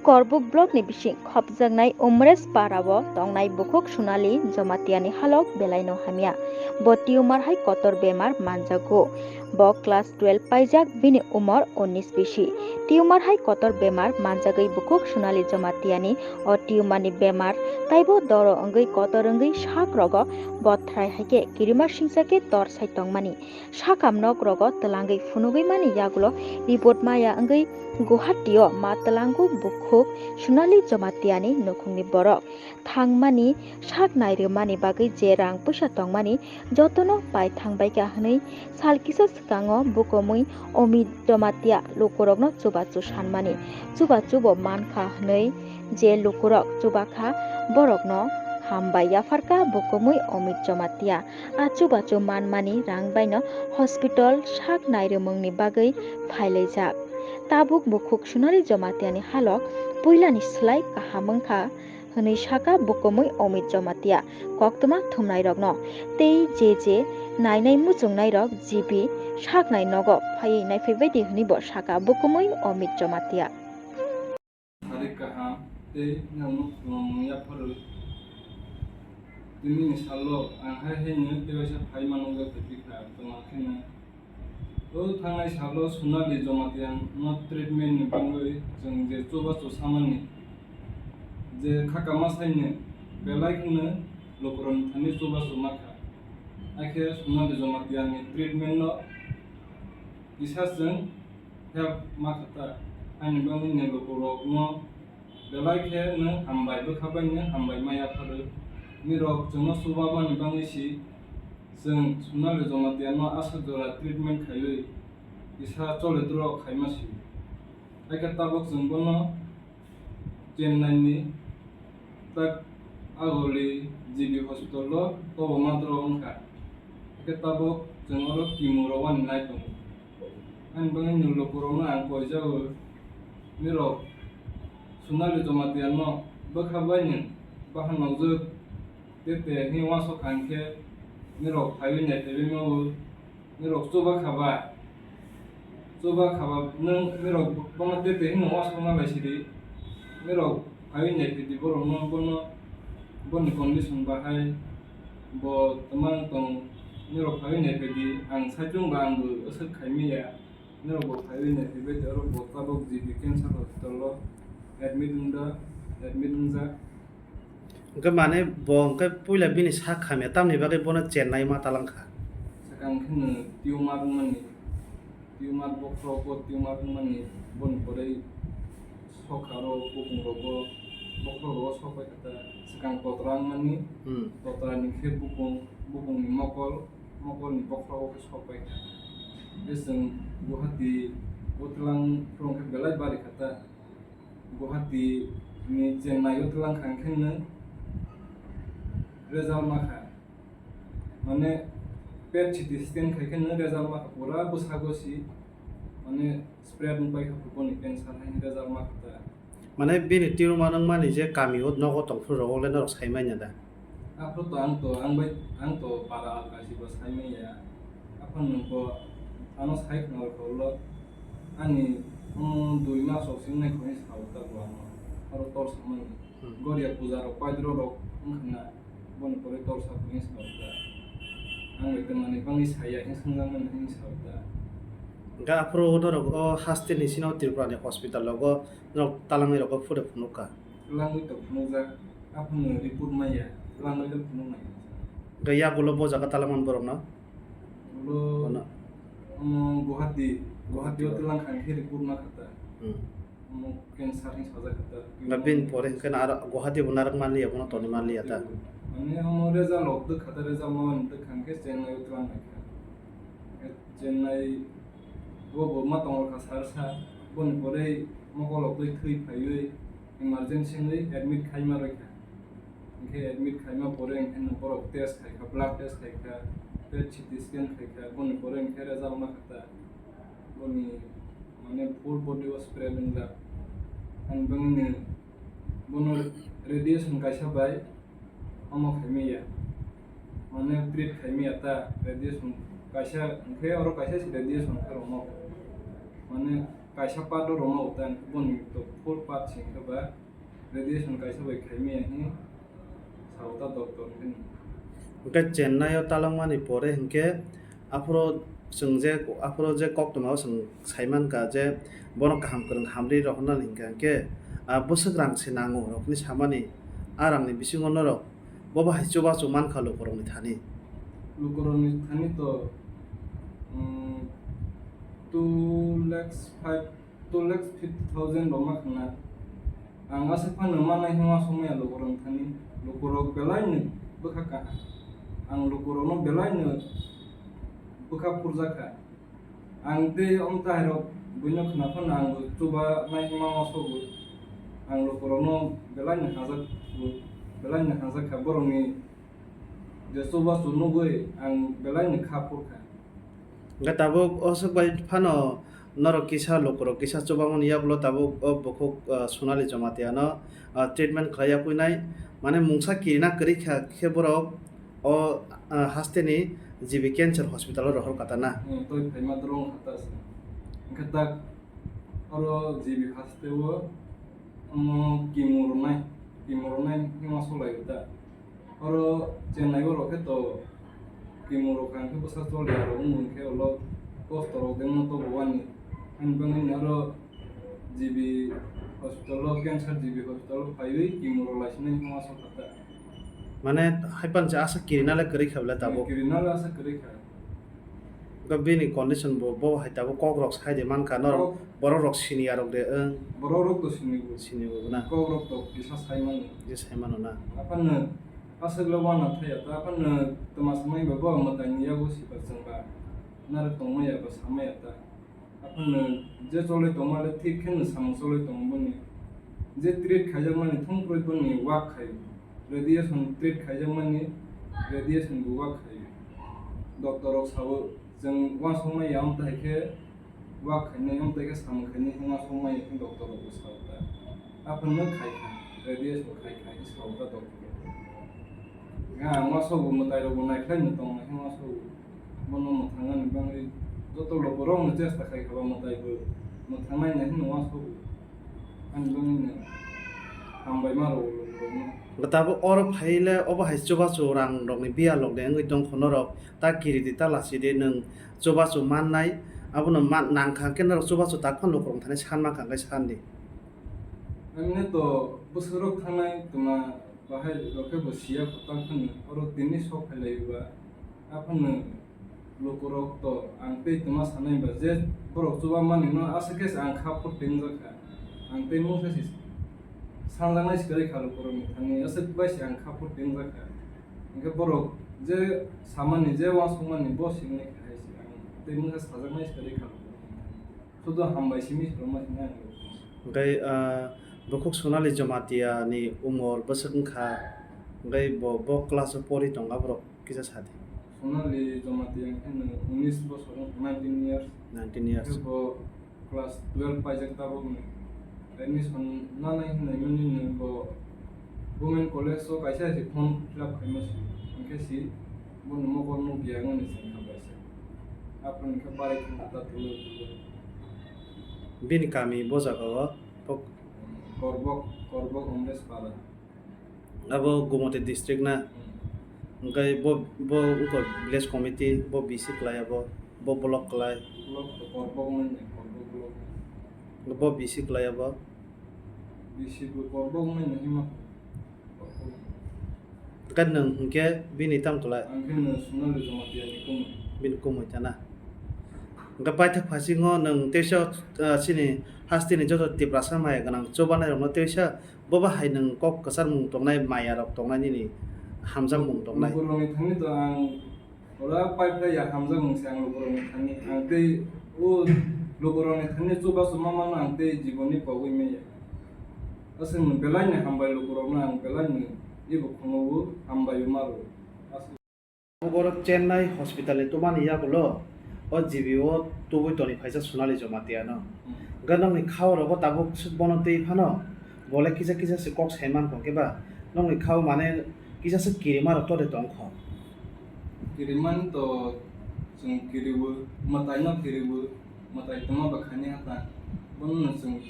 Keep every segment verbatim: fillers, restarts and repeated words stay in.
Korbuk block ni bising khopjaknai Umres para o tongnai bukhuk Sonali Jamatia ni halok belai no hamya. Bo tumor hai kotor bemar manjago. Bo class twelve paijak, bini umor unis bisi. Tumor hai kotor bemar manjagwi bukhuk Sonali Jamatia ni o tumor ni bemar taibo doro wngwi kotor wngwi sak rogo bothrai hai khe kirima singsa khe tor sai tongmani. Sakam nok rogo twlangwi phunugwi mani yagulo report maya wngwi Guwahati o ma twlango bukhuk Sonali Jamatia ni nukhungni borok. Thangmani sak nairwmani bagwi je rang puisa tongmani jotono pai thangbaikha hwnwi sal kisa swkango bukomwi Omit Jamatia lukurokno chubachu sanmani. Chubachu bo mankha hwnwi je lukurok chubakha borokno hambai yapharkha bukomwi Omit Jamatia. A chubachu manmani rang baino hospital sak nairwmungni bagwi phailaijak. Tabuk bukhuk Sonali Jamatia ni halok puilani slai kaham wngkha hwnwi sakha bukomwi Omit Jamatia koktwma thumnairokno tei je je nainai muchungnairok G B saknai nogo phaiwi naiphaibadi hwnwi bo sakha bukomwi Omit Jamatia. Sari kaham tei nokno khulumung yapharwi tinini salo ang hai haino tewaisa phai manwgwi phaipikha, tongma kheno. O thangnai salo Sonali Jamatia no treatment ni bagwi chwng je chubachu samani, je khaka masaino belai kheno lukurokni thani chubachu makha. Hakhe Sonali Jamatia ni treatment no kisa chwng help makha ta, ani bagwi ni lukurokno belai khe nwng hambai bwkha bai nwng hambai ma yapharwi. Nirok chwngno chubamani bagwi si chwng Sonali Jamatia no aswk jora treatment khaiwi kisa chole duro khaima si. Hakhe tabuk chwng bono Chennai ni tak Agoli G B hospital o toboma duro wngkha. Hakhe tabuk chwng oro chemo rwani nai tongo. Ani bagwi nwng lukurokno ang koijago, nirok Sonali Jamatia no bwkha bai nwng bahan nokjwk tei tei hwnwi uansuk kha, hwnkhe nirok phaiwi naiphaiwi maui, nirok chuba khaba, chuba khaba nwng nirok bono tei tei hwnwi uansukna lai sidi, nirok phaiwi naiphai di borokno, bono, boni condition bahai bo twmang tong, nirok phaiwi naiphai di, ang saichung ba angbo aswk khaimaya, nirok bo phaiwi naiphai bai tei oro bo tabuk G B cancer hospital o admit wngda, admit wngjak. Hwnkhe mane bo hwnkhe puila bini sak hamya, tamni bagwi bono Chennai ma talang kha. Swkang khe nwng tumor wngmani, tumor bokhorok o tumor wngmani, boni pore sok kha oro bukung rogo, bokhorok rogo sok pai kha ta. Swkang totra wngmani, Hmm. Totra ni khe bukung, bukung ni mokol, mokol ni bokhorok o khe sok pai kha. Tei chwng Guwahati o twlang phuru hwnkhe belai bari kha ta. Guwahati ni Chennai o twlang kha hwnkhe nwng result ma kha. Mane pet C T scan khai khe nwng result ma kha, pura bwsago si, mane spread wng pai kha boni cancer hai result ma kha ta. Mane bini tumor wngmani je kami o nogo tong phuru rok le norok sai manya da? Aphuru to ang to, ang bai, ang to para alkasi bo sai manya. Aphuru nwng bo ano sai khna rok ulo ani, um, dui mas rok sing nai khoni sao ta bo ano. Aro tor samani. Hmm. Goria puja rok paidro rok wngkha na, boni pore tor sa khoni sao ta. Ang bai tongmani bangwi saya hing swngjak mani hing sao ta. Ga aphuru norok o haste ni sino Tripura ni hospital rogo norok talangwi rok phuru phunuk kha. Twlangwi tok phunukjak, aphano report maya, twlangwi tok phunuknai. Hwnkhe yagulo bo jaga talangmani borokno? Ulo Ono. Omo Guwahati, Guwahati o Guwahati o. Twlang kha hwnkhe report ma kha ta. Hmm. Omo cancer hinwi sajak kha ta. Na bini pore hwnkhe na aro Guwahati bo narwk manliya, bono toni manliya ta. Mane omo result rok twk kha ta, result ma twk kha hwnkhe Chennai o twlang nai kha. Chennai o bo ma tong rwkha sar sa, boni pore mokol rok twi thwi phaiwi emergency wngwi admit khaima rwkha. Hinkhe admit khaima pore hinkhe no borok test khaikha, blood test khaikha, tei C T scan khaikha, boni pore hinkhe result ma kha ta. Boni mane full body o spread wngjak. Ani bagwino bono radiation kaisa bai omo khaimaya, mane treat khaimaya ta radiation kaisa, hwnkhe oro kaisa se radiation khe rwmao, mane Kaisa part o rwma uta hwnkhe boni to full part se hwnkhe ba radiation kaisa bai khaimaya hwnwi sa uta doctor hwnkhe. Hwnkhe Chennai o talangmani pore hwnkhe aphuru chwng je, aphuru je koktwma o chwng saimankha je bono kaham kwrwng hamri rohornani hwnkha hwnkhe, ah, bwswk rang se nango rokni samani, ah, rangni bisingo norok bo bahai chubachu mankha lukurokni thani. Lukurokni thani to, um, two lakhs five, two lakhs fifty thousand rok ma khna. Ang aswk phano manai hwnma somaya lukurok thani. Lukurok belai no bwkha kaham. Ang lukurokno belai no bwkha phurjakha. Ang tei omtahai rok buino khna phano ang bo chuba nai hwnma sogo. Ang lukurokno belai no hajak, belai no hajakha borokni je chubachu nugwi ang belai no kha phurkha. Hwnkhe tabuk o swk bai phano norok kisa lukurok kisa chubamani yagulo tabuk o bukhuk, ah, Sonali Jamatia no, ah, treatment khlai ya puinai, mane mungsa kirina kwrwi kha khe borok o, ah, haste ni G B Cancer Hospital o rohor kha ta na. Hmm, toi phaima dorong kha ta se. Hwnkhe tak oro G B haste o, omo chemo rwnai, chemo rwnai hwnma solai ta. Oro Chennai o rok khe to chemo rwkha hwnkhe bwsa choliya rok wng khe ulo kosto rok de wngma to bo ani. Ani bagwi ni oro G B hospital o, cancer G B hospital o phaiwi chemo rwlai sinai hwnma sokha ta. Mane haipan se aswk kirina le kwrwi kha bwle tabuk. Kirina le aswk kwrwi kha. Hwnkhe bini condition bo, bo hai tabuk kok rok sai de mankha norok, kok borok rok sini arok de wng. Borok rok to sini bo. Sini bo na. Kok rok to kisa sai mano. Je sai mano na. Aphano aswk le wana thaya ta, aphano twma samai ba bo mwtai ni yago sibar chwng ba narwk tongma ya ba samai ya ta. Aphano je choloi tongma le thik khe no samung choloi tongo boni. Je treat khaijakmani thung kwrwi boni wak khai. Radiation treat khaijakmani radiation bo wak khai. Doctor rok sao chwng uansukma ya wng tai khe wak khainai wng tai khe samung khainai wng uansukma ya khe doctor rok bo sao ta. Aphano khai kha, radiation khai kha, sao ta doctor rok. Nga ang uansukgo mwtai rok bo naikhlai no tong nai khe uansukgo. Bono mwthangnani bagwi joto lukurokno chesta khai kha ba mwtai bo mwthangnai nai hwnwi uansukgo. Ani bagwi no hambai ma rwo lukurokno. Tabuk oro phai le obo hai chubachu rang rokni biya lok de wngwi tong kho norok ta kiri di ta lasi di nwng chubachu mannai abono ma nang kha khe norok chubachu tak phano lukurok thani san ma kha khe san di. Ani to bwswk rok thangnai twma. Bahai rok khe bo siya kwtal phano oro tini sok phai lai ba. Aphano lukurok to ang tei twma sanai ba je borok chuba mani no aswk khe se ang kha phur teng jak kha. Ang tei mungsa se sanjaknai se kwrwi kha lukurok ni thani aswk bai se ang kha phur teng jak kha. Hwnkhe borok je samani je uansukmani bo simi khe hai se ang tei mungsa sajaknai se kwrwi kha lukurok ni thani. Sudo hambai simi se rwma simi ang. Hwnkhe, ah, bukhuk Sonali Jamatia ni umor bwswk wngkha, hwnkhe bo, bo class o pori tongo, aborok kisa sadi. Sonali Jamatia wngkhe no unis bosor, nineteen years. Nineteen years. Hwnkhe bo class twelve paijak tabuk ni. Admission nanai hinwi mani no bo Women College o kaisa se form fill up khaima se. Hwnkhe se bono mokol nukya wngmani se wngkha bai se. Aphuru hwnkhe barai thangkha ta tulu tulu. Bini kami bo jaga o, bo Korbok, Korbok Omreshpara. Abo Gumoti district na? Hmm. Hwnkhe bo, bo wngkha village committee, bo B C kwlai abo, bo block kwlai. Block to Korbok manya, Korbok block. Bo B C kwlai abo. B C bo Korbok manya hima. Kan nwng hwnkhe bini tamo kwlai? Ang khe nwng Sonali Jamatia ni kumui. Bini kumui ta na? Hwnkhe paithak phasingo nwng teisa, ah, chini hasteni joto Tiprasa maya gwnang chubanai rokno teisa boba hai nwng kok kwcharmung tongnai, maya rok tongnai, nini hamjakmung tongnai. Lukurokni thani to ang Ora pai phlai ya hamjakmung se ang lukurokni thani. Ang tei o lukurokni thani chubachu ma mano ang tei jibon ni pogwi maya. Aswk no belai ni hambai lukurokno ang belai ni ebo khungo o hambai o maro. Aswk. Borok Chennai hospital ni twmani yagulo o G B o tubui toni phaisa Sonali Jamatia no. Hmm. Hwnkhe nokni khao rogo tabuk swk bono twi phano. Bo le kisa kisa se kok sai man kho khe ba, nokni khao mane kisa se kirima rok to de tong kho. Kirimani to chwng kiribo, mwtai no kiribo, mwtai tongma ba khaini ha ta. Bono no chwng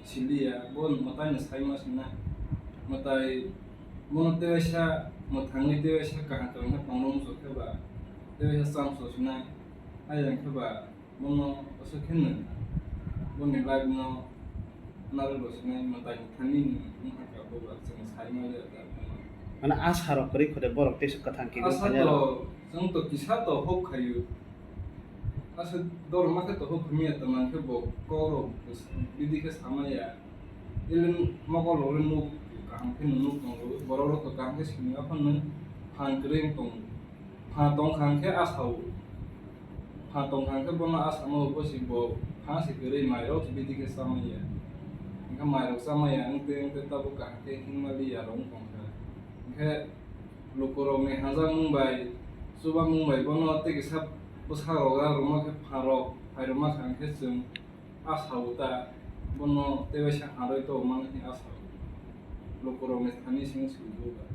siliya, bo mwtai no saima sinai. Mwtai bono tewaisa mwthangwi tewaisa kaham kaham khe tongrwng muchung khe ba, tewaisa chamso sinai. Ayang khe ba bono aswk khe nwng boni life no narwk rw sinai mwtai ni thani nwng wngkha kha bo ba chwng saima le ta bono. Mane asa rok kwrwi kho de borok tei kwthang khe asa to, chwng to kisa to hope khayu. Asa dorma khe to hope khamiya to man khe bo kok rok bidi khe samaya. Elin mokol rok le nuk kaham khe nuk tongo. Borok rok to kaham khe simi aphano phan kwrwi tongo. Pha tong kha hwnkhe asa o. Pha tong kha hwnkhe bono asa no bo si bo pha se kwrwi mairok se bidi khe chamaya. Hwnkhe mairok chamaya wngte wngte tabuk kaham khe himma liya rok wng tong kha. Hwnkhe lukurokni hamjakmung bai, chubamung bai bono tei kisa bwsarok rwma khe pharok phairwma kha hwnkhe chwng asa o ta bono tei waisa harwi tongmani hwnwi asa o. Lukurokni thani simi sujukgo.